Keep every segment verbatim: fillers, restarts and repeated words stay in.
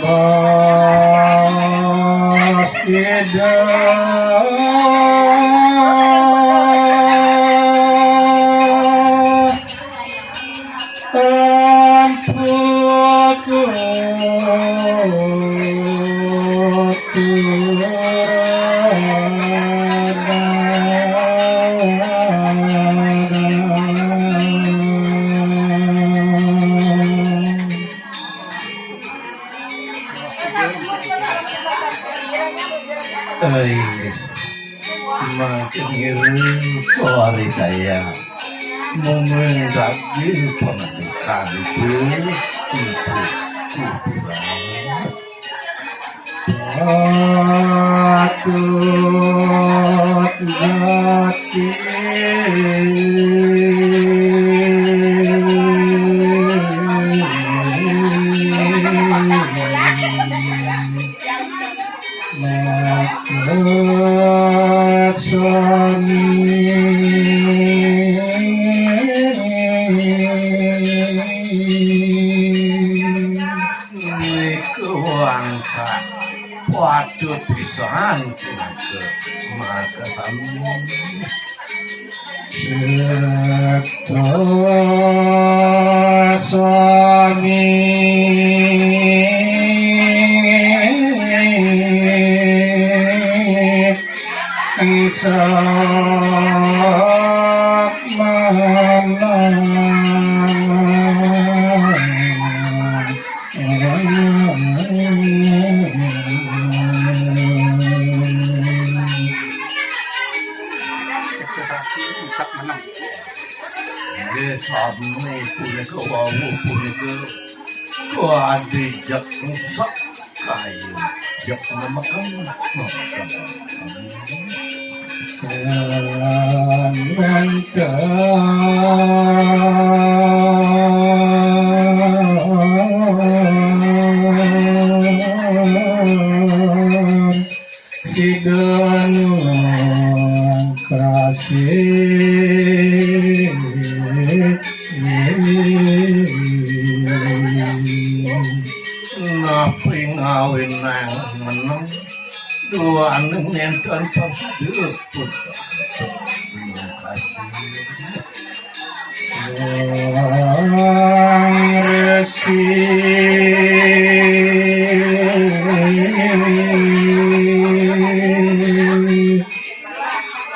Bos Ida Empu Kutu. Ai, makin ngiring kuari saya. Mungkin daging pendidikan itu untuk kuburan. Patut gati. Maksud suami. Niku wangkat. Patut pisan punika. Maka sami. Cipta suami sak mana. Cipta sasi isak meneng. Nggih, sami punika wau punika kuadijak isak kayu. Jak nemekan. Lan mantap. Sida nuwun kasih. Nah, pingawinang meneng duaning nénten pasideput. Terima kasih. Sang Resi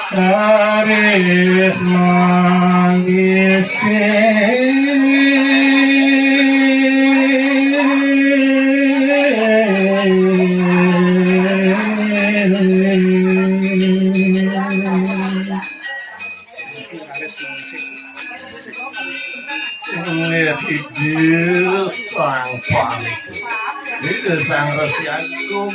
Karis Manggisi. Inggih, Ida Sang Paniku. Ida Sang Resi Agung.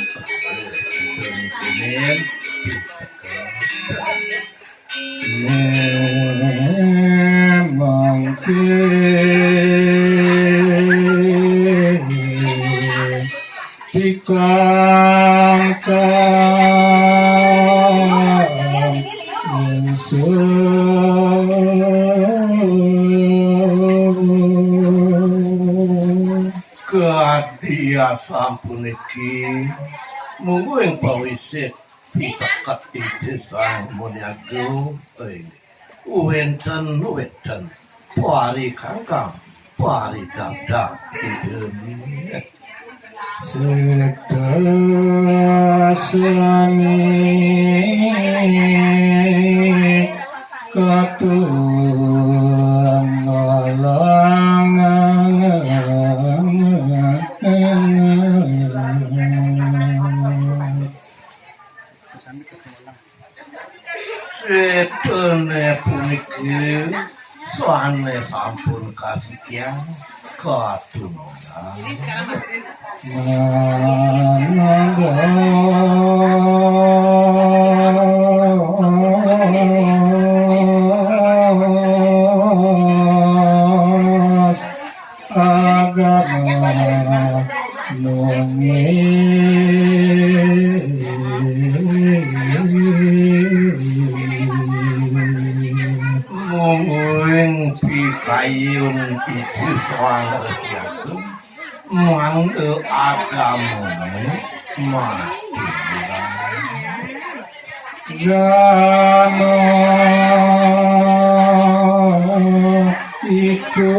Memang tikang kang ingsun. Kadi asampun niki, mungguing pawisit piteket Ida Sang Mulyageng. Wénten, wénten. Pari kangkang, pari dadak, Ida. Setasani katunggalangan. Sedané puniki sané sampun kasikian katunggal. Manggis agama nungging. Mungguing pikayun Ida Sang Resi Agung. Mangda agamane mati. Jana iku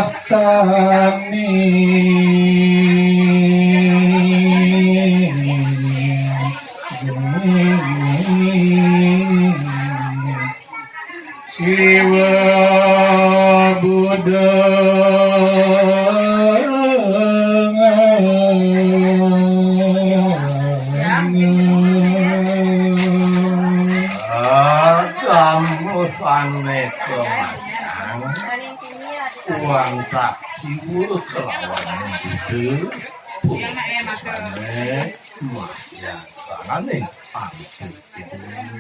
kewastani. Siwa Buddha. Kamu sane kemayang. Uang tak siwa kelawan Buddha. Buddha sane maya sane pangku.